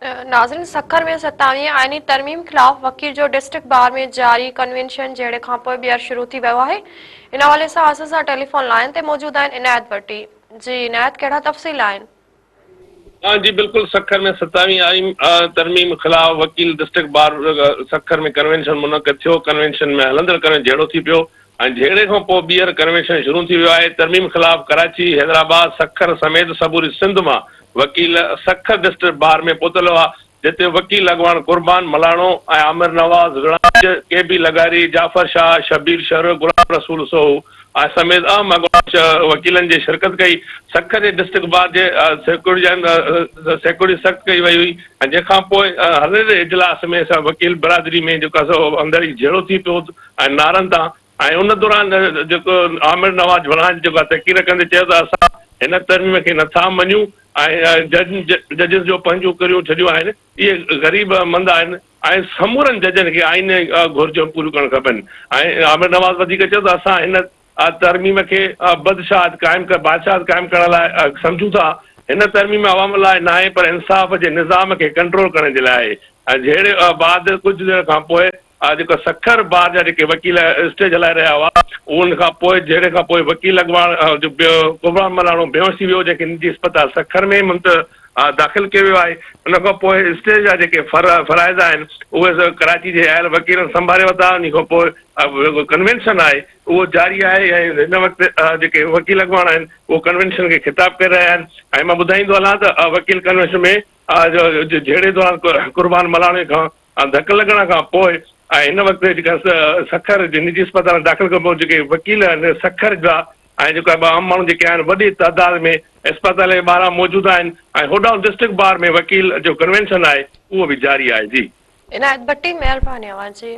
ناظرين سکر ۾ ستاويهين آئيني ترميم خلاف وڪيل جو ڊسٽرڪٽ بار ۾ جاري ڪنوينشن جهيڙي کانپوء ٻيهر شروع ٿي ويو آهي ان حوالي سان اسان سان ٽيليفون لائين تي موجود آهن عنايت ڀٽي جي عنايت ڪهڙا تفصيل آهن. ها جي بلڪل سکر ۾ ستاويهين آئين ترميم خلاف وڪيل ڊسٽرڪٽ بار سکر ۾ ڪنوينشن منعقد ٿيو ڪنوينشن ۾ هلندڙ ڪنوينشن جهيڙو ٿي پيو ۽ جهيڙي کان پوء ٻيهر ڪنوينشن شروع ٿي ويو آهي، ترميم خلاف ڪراچي، حيدرآباد، سکر سميت سموري سنڌ مان وڪيل سکر ڊسٽرڪٽ بار ۾ پهتل هئا، جتي وڪيل اڳواڻ قربان ملاڻو ۽ عامر نواز وڙاچ، ڪي بي لغاري، جعفر شاهه، شبير شر، غلام رسول سوهو ۽ سميت اهم اڳواڻن وڪيلن جي شرڪت ڪئي، سکر جي ڊسٽرڪٽ بار جي سيڪيورٽي سخت ڪئي وئي هئي ۽ جنهن کان پوء هلندڙ اجلاس ۾ وڪيل برادري ۾ جيڪو آهي سو اندر ئي جهيڙو ٿي پيو. ۽ نعرن تان ۽ ان دوران جيڪو عامر نواز وڙهاڻ جيڪو آهي تقرير ڪندي چيو ته اسان هن ترميم کي نٿا مڃون ۽ ججز جو پنهنجون ڪريون ڇڏيون آهن اهي غريب مند آهن ۽ سمورن ججن کي آئيني گهرجون پوريون ڪرڻ کپن ۽ عامر نواز وڌيڪ چيو ته اسان هن ترميم کي بدشاهت قائم بادشاهت قائم ڪرڻ لاء سمجهون ٿا هن ترميم عوام لاء ناهي پر انصاف جي نظام کي ڪنٽرول ڪرڻ جي لاء آهي ۽ جهيڙي بعد ڪجهه دير کان پوء جيڪو سکر بار جا جيڪي وڪيل اسٽيج هلائي رهيا هئا ان کان پوء جهيڙي کان پوء وڪيل اڳواڻ قربان ملاڻو بيهوش ٿي ويو جنهن کي نجي اسپتال سکر ۾ منت داخل ڪيو ويو آهي ان کان پوء اسٽيج جا جيڪي فرائض آهن اهي ڪراچي جي آيل وڪيلن سنڀالي ورتا ان کان پوء ڪنوينشن آهي اهو جاري آهي ۽ هن وقت جيڪي وڪيل اڳواڻ آهن اهو ڪنوينشن کي خطاب ڪري رهيا آهن ۽ مان ٻڌائيندو هلان ته وڪيل ڪنوينشن ۾ جهيڙي دوران قربان ملاڻي کان ڌڪ لڳڻ کان پوء ۽ هن وقت جيڪا سکر جي نجي اسپتال ۾ داخل ڪيو پيو جيڪي وڪيل آهن سکر جا ۽ جيڪا عام ماڻهو جيڪي آهن وڏي تعداد ۾ اسپتال جي ٻاهران موجود آهن ۽ هوڏانهن ڊسٽرڪٽ بار ۾ وڪيل جو ڪنوينشن آهي اهو به جاري آهي جي. عنايت ڀٽي مهرباني اوهان جي.